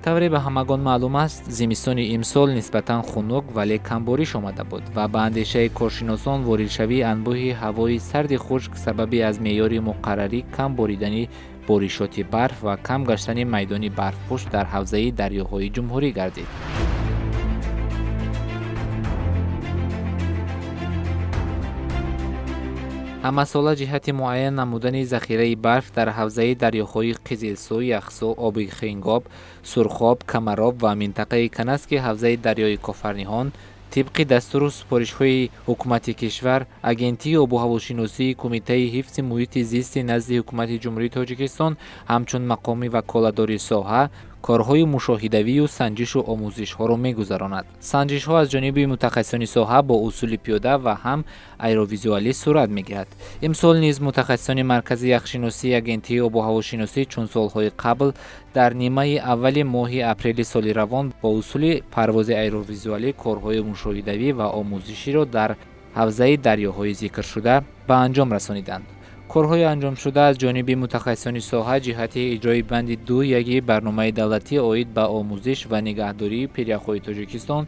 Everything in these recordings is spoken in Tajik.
Тавре ба ҳамагон маълум аст, зимистони имсол нисбатан хунук, вале камбориш омада буд ва ба андешаи коршиносон воридшавии анбӯҳи ҳавои сарди хушк сабаби аз меъёри муқаррарӣ кам боридани боришоти барф ва кам гаштани майдони барфпӯш дар ҳавзаи дарёҳои ҷумҳурӣ гардид. Ҳамасола ҷиҳати муайян намудани захираи барф дар ҳавзаи дарёҳои Қизилсу, Яхсу, Оби Хингоб, Сурхоб, Камароб ва минтақаи Канаски ҳавзаи дарёи Кофарниҳон тибқи дастуру супоришҳои ҳукумати кишвар, Агентии обуҳавошиносии Кумитаи ҳифзи муҳити зисти назди Ҳукумати Ҷумҳурии Тоҷикистон ҳамчун мақоми ваколатдори соҳа корҳои мушоҳидавию санҷишу омӯзишҳоро мегузаронад. Санҷишҳо аз ҷониби мутахассисони соҳа бо усули пиёда ва ҳам аэровизуалӣ сурат мегирад. Имсол низ мутахассисони Маркази яхшиносии Агентии обуҳавошиносӣ чун солҳои қабл дар нимаи аввали моҳи апрели соли равон бо усули парвози аэровизуалӣ корҳои мушоҳидавӣ ва омӯзиширо дар ҳавзаи дарёҳои зикршуда ба анҷом расониданд. Корҳои анҷомшуда аз ҷониби мутахассисони соҳа ҷиҳати иҷрои банди 2.1 барномаи давлатӣ оид ба омӯзиш ва нигаҳдории пиряхҳои Тоҷикистон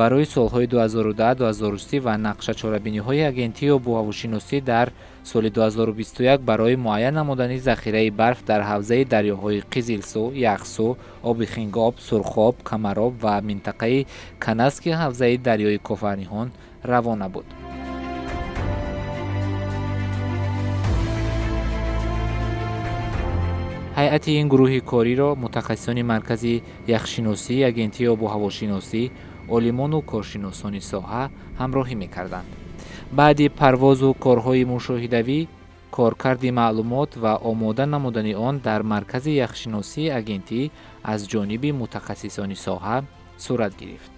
барои солҳои 2010-2030 ва нақша-чорабиниҳои Агентии обуҳавошиносӣ дар соли 2021 барои муайян намудани захираи барф дар ҳавзаи дарёҳои Қизилсу, Яхсу, Оби Хингоб, Сурхоб, Камароб ва минтақаи Канаски ҳавзаи дарёи Кофарниҳон равона буд. Ҳайати ин гурӯҳи кориро мутахассисони Маркази яхшиносии Агентии обуҳавошиносӣ, олимону коршиносони соҳа ҳамроҳӣ мекарданд. Баъди парвозу корҳои мушоҳидавӣ, коркарди маълумот ва омода намудани он дар Маркази яхшиносии агентӣ аз ҷониби мутахассисони соҳа сурат гирифт.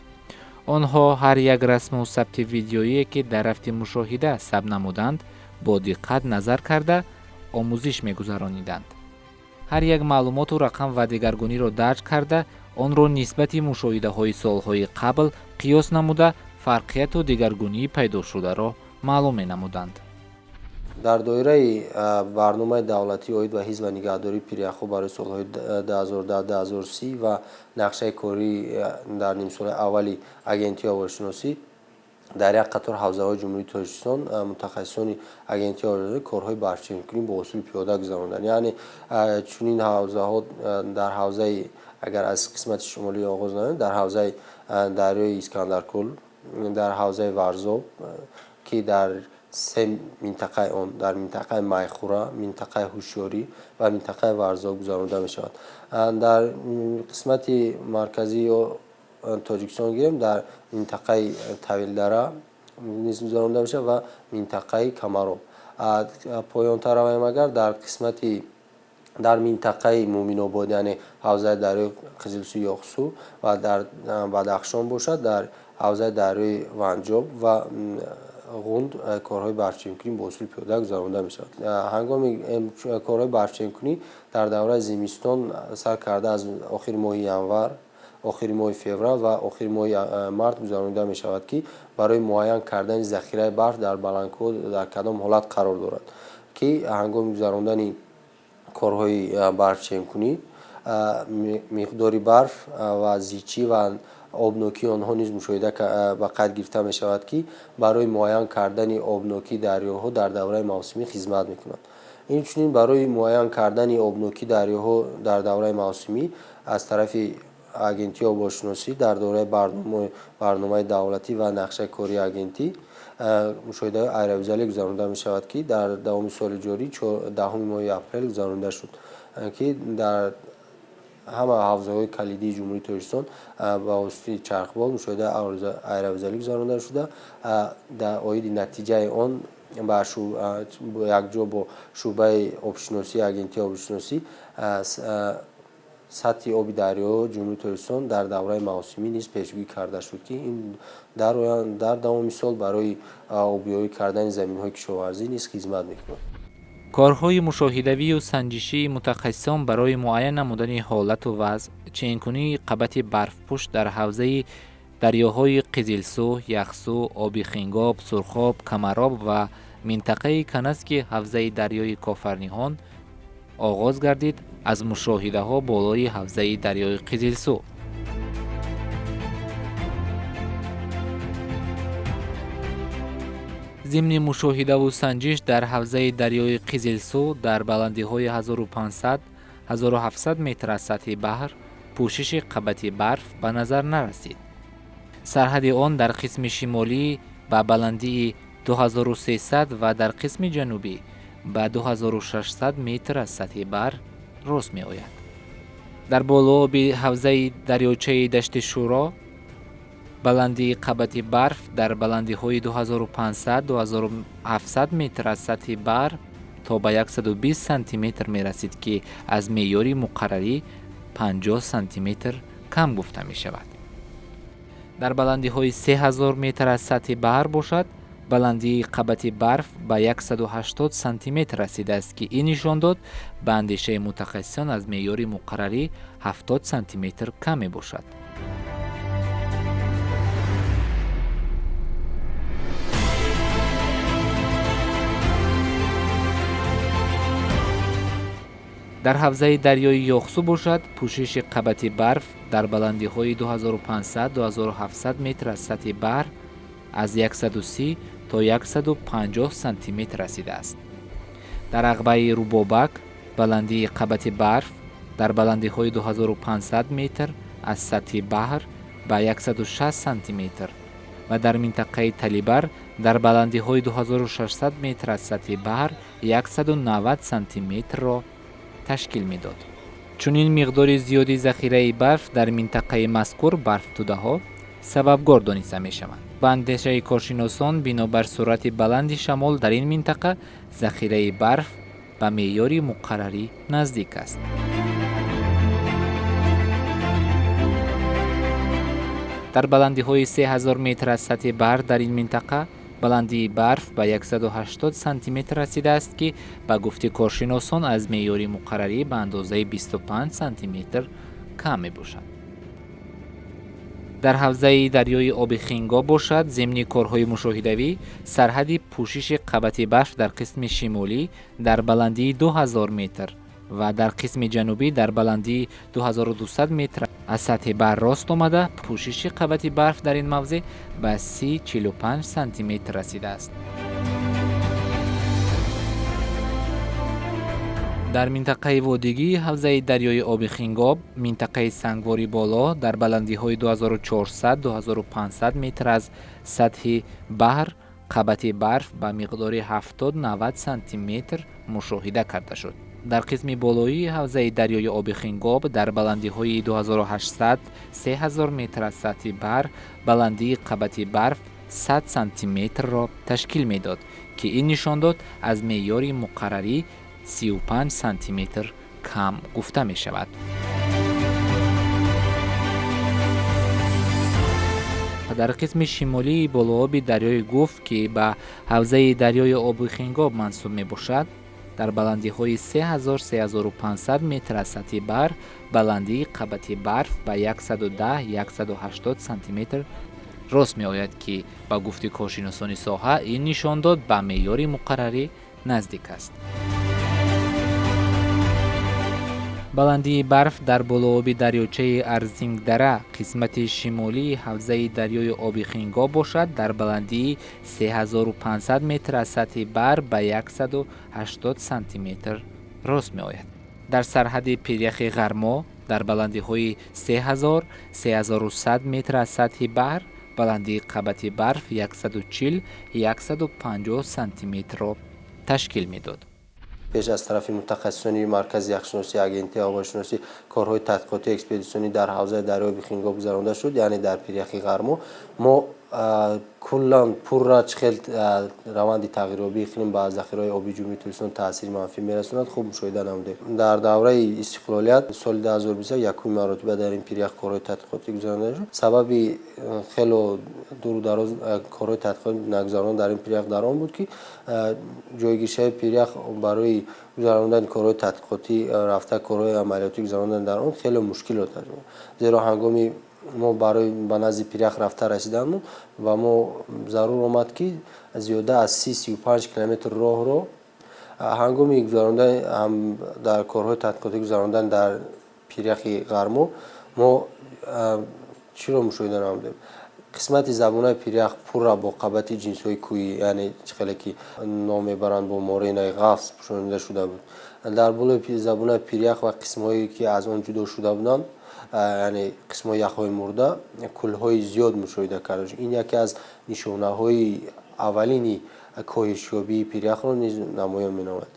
Онҳо ҳар як расму сабти видеоие, ки дар рафти мушоҳида сабт намуданд, бо диққат назар карда, омӯзиш мегузарониданд. Ҳар як маълумоту рақам ва дигаргуниро дарҷ карда, онро нисбати мушоҳидаҳои солҳои қабл қиёс намуда, фарқияту дигаргунии пайдошударо маълум менамуданд. Дар доираи барномаи давлатӣ оид ба ҳифз ва нигаҳдории пиряхҳо барои солҳои 2010-2030 ва нақшаи корӣ дар нимсолаи аввали Агентии обуҳавошиносӣ дар як қатор ҳавзаҳои Ҷумҳурии Тоҷикистон мутахассисони Агентии обуҳавошиносӣ корҳои барфчинкунӣ бо усули пиёда гузаронданд. Яъне чунин ҳавзаҳо дар ҳавзаи, агар аз қисмати шимолӣ оғоз намоем, дар ҳавзаи дарёи Искандаркӯл, дар ҳавзаи Варзоб, ки дар се минтақаи он, дар минтақаи Майхура, минтақаи Ҳушёрӣ ва минтақаи Варзоб гузаронида мешавад. Дар қисмати марказии Тоҷикистон гирем, дар минтақаи Тавилдара низ гузаронида мешавад ва минтақаи Камароб. Поёнтар равем агар, дар қисмати дар минтақаи Муъминобод, яъне ҳавзаи дарёи Қизилсу, Ёхсу ва дар Бадахшон бошад, дар ҳавзаи дарёи Ванҷоб ва Ғунд корҳои барфчинкунӣ бо усули пиёда гузаронида мешавад. Ҳангоми корҳои барфчинкунӣ дар давраи зимистон сар карда аз охири моҳи январ, охири моҳи феврал ва охири моҳи март гузаронида мешавад, ки барои муайян кардани захираи барф дар баландкӯҳ дар кадом ҳолат қарор дорад, ки ҳангоми гузарондани корҳои барфчинкунӣ миқдори барф ва зичӣ ва обнокии онҳо низ мушоҳида ба қайд гирифта мешавад, ки барои муайян кардани обнокии дарёҳо дар давраи мавсимӣ хизмат мекунад. Инчунин барои муайян кардани обнокии дарёҳо дар давраи мавсимӣ аз тарафи Агентии обуҳавошиносӣ дар доираи барномаи давлатӣ ва нақшаи кории агентӣ мушоҳидаҳои аэровизуалӣ гузаронида мешавад, ки дар давоми соли ҷорӣ 10 моҳи апрел гузаронида шуд, ки дар ҳама ҳавзаҳои калидии Ҷумҳурии Тоҷикистон ба воситаи чархбол мушоҳидаи аэровизуалӣ гузаронида шуда, дар оиди натиҷаи он якҷо бо шӯъбаи обшиносии Агентии обшиносӣ сатҳи оби дарёҳо Ҷумҳурии Тоҷикистон дар давраи мавсимӣ низ пешгӯӣ карда шуд, ки ин дар давоми сол барои обёрӣ кардани заминҳои кишоварзӣ низ хизмат мекунад. Корҳои мушоҳидавию санҷишии мутахассисон барои муайян намудани ҳолату вазъ, ченкунии қабати барфпӯш дар ҳавзаи дарёҳои Қизилсу, Яхсу, Оби Хингоб, Сурхоб, Камароб ва минтақаи Канаски ҳавзаи дарёи Кофарниҳон Оғоз гардид аз мушоҳидаҳо болои ҳавзаи дарёи Қизилсу. Зимни мушоҳидаву санҷиш дар ҳавзаи дарёи Қизилсу дар баландиҳои 1500-1700 метр аз сатҳи баҳр пӯшиши қабати барф ба назар нарасид. Сарҳади он дар қисми шимолӣ ба баландии 2300 ва дар қисми ҷанубӣ ба 2600 метр аз сатҳи баҳр рост меояд. Дар болооби ҳавзаи дарёчаи Дашти Шӯро баландии қабати барф дар баландиҳои 2500-2700 метр аз сатҳи баҳр то ба 120 сантиметр мерасид, ки аз меъёри муқаррарӣ 50 сантиметр кам гуфта мешавад. Дар баландиҳои 3000 метр аз сатҳи баҳр бошад, баландии қабати барф ба 180 сантиметр расидааст, ки ин нишондод ба андешаи мутахассисон аз меъёри муқаррарӣ 70 сантиметр кам мебошад. Дар ҳавзаи дарёи Ёхсу бошад, пӯшиши қабати барф дар баландиҳои 2500-2700 метр аз сатҳи баҳр аз 130 то 150 сантиметр расидааст. Дар ағбаи Рубобак баландии қабати барф дар баландиҳои 2500 метр аз сатҳи баҳр ба 160 сантиметр ва дар минтақаи Талибар дар баландиҳои 2600 метр аз сатҳи баҳр 190 сантиметрро ташкил медод. Чунин миқдори зиёди захираи барф дар минтақаи мазкур барфтудаҳо сабабгор дониста мешаванд. Ба андешаи коршиносон, бинобар суръати баланди шамол дар ин минтақа захираи барф ба меъёри муқаррарӣ наздик аст. Дар баландиҳои 3000 метр аз сатҳи баҳр дар ин минтақа баландии барф ба 180 сантиметр расидааст, ки ба гуфти коршиносон аз меъёри муқаррарӣ ба андозаи 25 сантиметр кам мебошад. Дар ҳавзаи дарёи оби Хингоб бошад, зимни корҳои мушоҳидавӣ сарҳади пӯшиши қабати барф дар қисми шимолӣ дар баландии 2000 метр ва дар қисми ҷанубӣ дар баландии 2200 метр аз сатҳи баҳр рост омада, пӯшиши қабати барф дар ин мавзеъ ба 30-45 сантиметр расидааст. Дар минтақаи водигии ҳавзаи дарёи оби Хингоб, минтақаи Сангвори боло дар баландиҳои 2400-2500 метр аз сатҳи баҳр қабати барф ба миқдори 70-90 сантиметр мушоҳида карда шуд. Дар қисми болоии ҳавзаи дарёи оби Хингоб дар баландиҳои 2800-3000 метр аз сатҳи баҳр баландии қабати барф 100 сантиметрро ташкил медод, ки ин нишондод аз меъёри муқаррарӣ 35 сантиметр кам гуфта мешавад. Дар қисми шимолии болооби дарёи Гуф, ки ба ҳавзаи дарёи оби Хингоб мансуб мебошад, дар баландиҳои 3000-3500 метр аз сатҳи баҳр баландии қабати барф ба 110-180 сантиметр рост меояд, ки ба гуфти коршиносони соҳа ин нишондод ба меъёри муқаррарӣ наздик аст. Баландии барф дар болооби дарёчаи Арзингдара қисмати шимолии ҳавзаи дарёи оби Хингоб бошад, дар баландии 3500 метр аз сатҳи баҳр ба 180 сантиметр рост меояд. Дар сарҳади пиряхи Ғармо дар баландиҳои 3000-3100 метр аз сатҳи баҳр баландии қабати барф 140-150 сантиметрро ташкил медод. Пеш аз тарафи мутахассисони Маркази яхшиносӣ, Агентии обшиносӣ корҳои тадқиқоти экспедитсионӣ дар ҳавзаи дарёи оби Хингоб гузаронда шуд, яъне дар пиряхи Ғармо. Мо куллан пурра чӣ хел раванди тағйирёбии иқлим ба захираҳои оби Ҷумҳурии Тоҷикистон таъсири манфӣ мерасонад, хуб мушоҳида намудем. Дар давраи истиқлолият соли 2021 якуми маротиба дар ин пирях корҳои тадқиқотӣ гузаронида шуд. Сабаби хело дуру дароз корҳои тадқиқотӣ нагузарондан дар ин пирях дар он буд, ки ҷойгиршавии пирях барои гузарондани корҳои тадқиқотӣ рафта корҳои амалиётӣ гузарондан дар он хеле мушкилро таҷриба. Зеро ҳангоми мо барои ба назди пирях рафта расиданмон ва мо зарур омад, ки зиёда аз 30-35 километр роҳро Ҳангоми гузарондан дар корҳои тадқиқотӣ гузарондан дар пиряхи Ғармо мо чиро мушоҳида намудем? Қисмати забонаи пирях пурра бо қабати ҷинсҳои кӯҳӣ, яъне чӣ хеле ки ном мебаранд, бо моренаи ғафс пӯшонида шуда буд. Дар болои забонаи пирях ва қисмҳое ки аз он ҷудо шуда буданд, яъне қисмҳои яхҳои мурда, кӯлҳои зиёд мушоҳида карда шуд. Ин яке аз нишонаҳои аввалини коҳишёбии пиряхро низ намоён менамояд.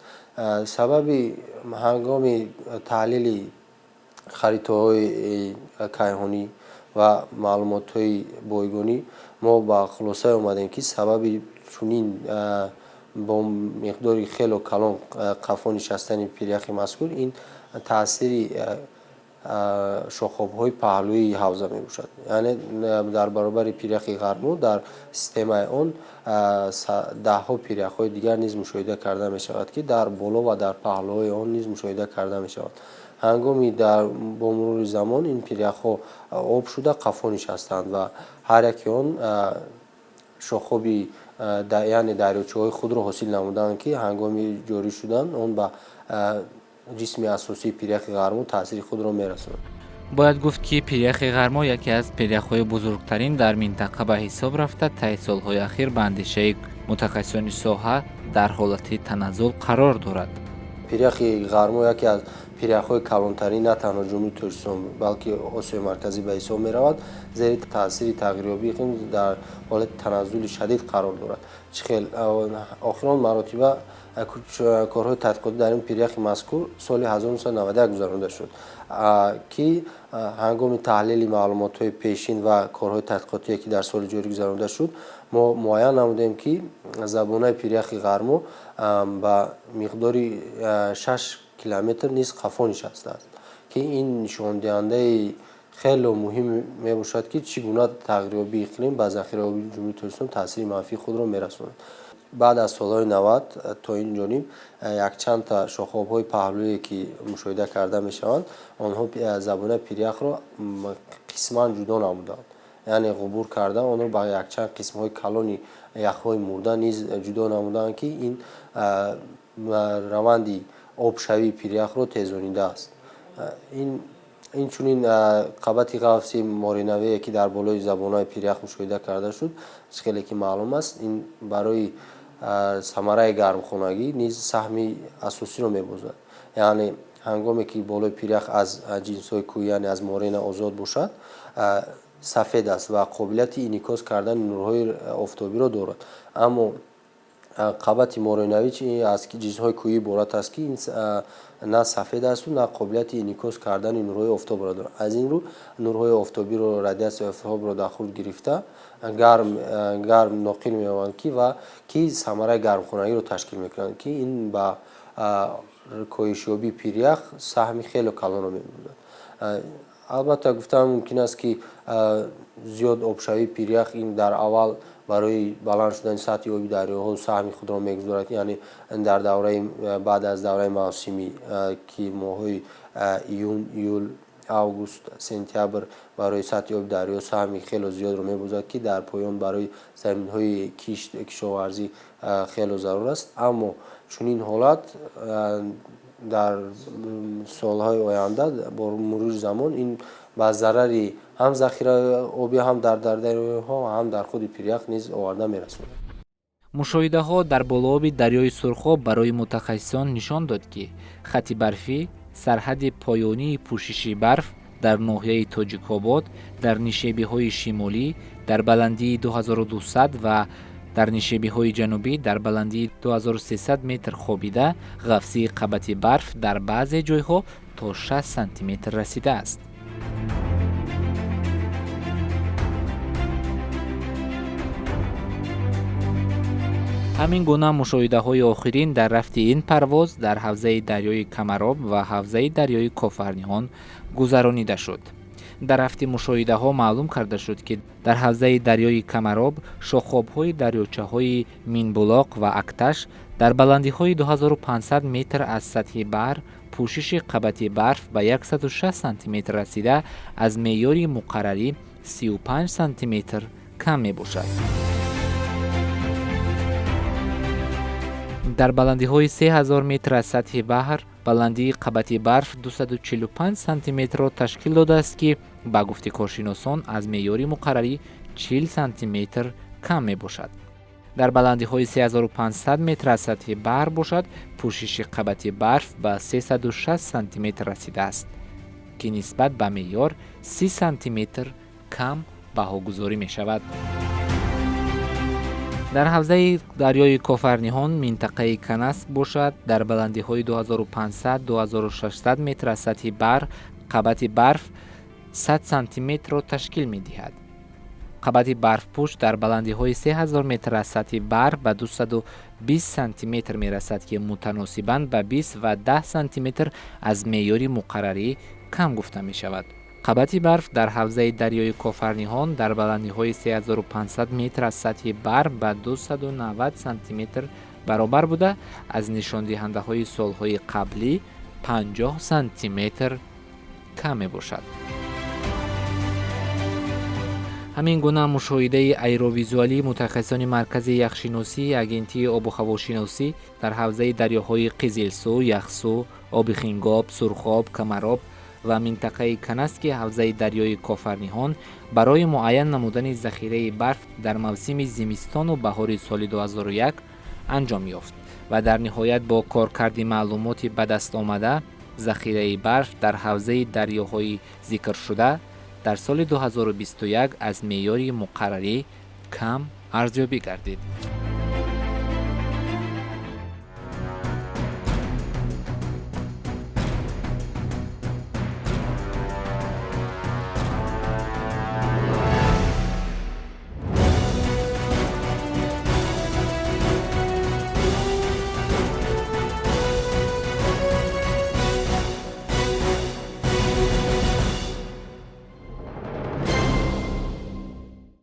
Сабаби ҳангоми таҳлили харитаҳои кайҳонӣ ва маълумотҳои бойгонӣ мо ба хулосае омадем, ки сабаби чунин бо миқдори хело калон қафо нишастани пиряхи мазкур ин таъсири шохобҳои паҳлӯии ҳавза мебошад. Яъне дар баробари пиряхи Ғармо дар системаи он даҳҳо пиряхҳои дигар низ мушоҳида карда мешавад, ки дар боло ва дар паҳлӯҳои он низ мушоҳида карда мешавад. Ҳангоми бо мурури замон ин пиряхҳо об шуда қафо нишастанд ва ҳар яке он шохоби, яъне дарёчаҳои худро ҳосил намуданд, ки ҳангоми ҷорӣ шудан он ба ҷисми асосии пиряхи Ғармо таъсири худро мерасонад. Бояд гуфт, ки пиряхи Ғармо яке аз пиряхҳои бузургтарин дар минтақа ба ҳисоб рафта, таи солҳои ахир ба андешаи мутахассисони соҳа дар ҳолати таназзул қарор дорад. Пиряхи Ғармо яке аз пиряхҳои калонтарин на танҳо Ҷумҳурии Тоҷикистон, балки Осиёи Марказӣ ба ҳисоб меравад. Зери таъсири тағйирёбии иқлим дар ҳолати таназзули шадид қарор дорад. Чӣ хел охирон маротиба корҳои тадқиқотӣ дар ин пиряхи мазкур соли 1991 гузаронида шуд, ки ҳангоми таҳлили маълумотҳои пешин ва корҳои тадқиқотие ки дар соли ҷорӣ гузаронида шуд, мо муайян намудем, ки забонаи пиряхи Ғармо ба миқдори 6 километр низ қафо нишастааст, ки ин нишондиҳандаи хело муҳим мебошад, ки чӣ гуна тағйирёбии иқлим ба захираи оби Ҷумҳурии Тоҷикистон таъсири манфии худро мерасонад. Баъд аз солҳои 90 то ин ҷониб якчандта шохобҳои паҳлӯе ки мушоҳида карда мешаванд, онҳо забонаи пиряхро қисман ҷудо намуданд, яъне ғубур карда онро ба якчанд қисмҳои калони яхҳои мурда низ ҷудо намуданд, ки ин раванди обшавии пиряхро тезонидааст. Инчунин қабати ғафси моринавие ки дар болои забонаи пирях мушоҳида карда шуд, чӣ хеле ки маълум аст, ин барои самараи гармхонагӣ низ саҳми асосиро мебозад. Яъне ҳангоме ки болои пирях аз ҷинсҳои кӯҳӣ, яъне аз морена озод бошад, сафед аст ва қобилияти инъикос кардани нурҳои офтобиро дорад. Аммо қабати моренавӣ аз ҷинсҳои кӯҳӣ иборат аст, ки на сафед асту на қобилияти инъикос кардани нурҳои офтобро дорад. Аз ин рӯ нурҳои офтобиро, радиатсияи офтобро дар худ гирифта гарм ноқил меёбанд, ки ва ки самараи гармхонагиро ташкил мекунанд, ки ин ба коҳишёбии пирях саҳми хело калонро мебозад. Албатта гуфтан мумкин аст, ки зиёд обшавии пирях ин дар аввал барои баланд шудани сатҳи оби дарёҳо саҳми худро мегузорад, яъне дар давраи баъд аз давраи мавсимӣ, ки моҳҳои июн, июл, август, сентябр барои сатҳи оби дарё саҳми хело зиёдро мебозад, ки дар поён барои заминҳои кишт кишоварзӣ хело зарур аст. Аммо чунин ҳолат дар солҳои оянда бо мурури замон ин ба зарари ҳам захираи обӣ, ҳам дар дарёҳо, ҳам дар худи пирях низ оварда мерасонад. Мушоҳидаҳо дар болооби дарёи Сурхоб барои мутахассисон нишон дод, ки хати барфӣ сарҳади поёнии пӯшиши барф дар ноҳияи Тоҷикобод, дар нишебиҳои шимолӣ дар баландии 2200 ва дар нишебиҳои ҷанубӣ дар баландии 2300 метр хобида, ғафсии қабати барф дар баъзе ҷойҳо то 6 сантиметр расидааст. Ҳамин гуна мушоҳидаҳои охирин дар рафти ин парвоз дар ҳавзаи дарёи Камароб ва ҳавзаи дарёи Кофарниҳон гузаронида шуд. Дар рафти мушоҳидаҳо маълум карда шуд, ки дар ҳавзаи дарёи Камароб шохобҳои дарёчаҳои Минбулоқ ва Акташ дар баландиҳои 2500 метр аз сатҳи баҳр пӯшиши қабати барф ба 160 сантиметр расида, аз меъёри муқаррарӣ 35 сантиметр кам мебошад. Дар баландиҳои 3000 метр аз сатҳи баҳр баландии қабати барф 245 сантиметрро ташкил додааст, ки ба гуфти коршиносон аз меъёри муқаррарӣ 40 сантиметр кам мебошад. Дар баландиҳои 3500 метр аз сатҳи баҳр бошад, пӯшиши қабати барф ба 360 сантиметр расидааст, ки нисбат ба меъёр 30 сантиметр кам баҳогузорӣ мешавад. Дар ҳавзаи дарёи Кофарниҳон минтақаи Канаск бошад, дар баландиҳои 2500-2600 метр аз сатҳи баҳр қабати барф 100 сантиметрро ташкил медиҳад. Қабати барфпӯш дар баландиҳои 3000 метр аз сатҳи баҳр ба 220 сантиметр мерасад, ки мутаносибан ба 20 ва 10 сантиметр аз меъёри муқаррарӣ кам гуфта мешавад. Қабати барф дар ҳавзаи дарёи Кофарниҳон дар баландиҳои 3500 метр аз сатҳи баҳр ба 290 сантиметр баробар буда, аз нишондиҳандаҳои солҳои қаблӣ 50 сантиметр кам мебошад. Ҳамин гуна мушоҳидаи аэровизуалии мутахассисони Маркази яхшиносии Агентии обу ҳавошиносӣ дар ҳавзаи дарёҳои Қизилсу, Яхсу, Оби Хингоб, Сурхоб, Камароб ва минтақаи Канаски ҳавзаи дарёи Кофарниҳон барои муайян намудани захираи барф дар мавсими зимистону баҳори соли 2001 анҷом ёфт ва дар ниҳоят бо коркарди маълумоти ба даст омада захираи барф дар ҳавзаи дарёҳои зикршуда дар соли 2021 аз меъёри муқаррарӣ кам арзёбӣ гардид.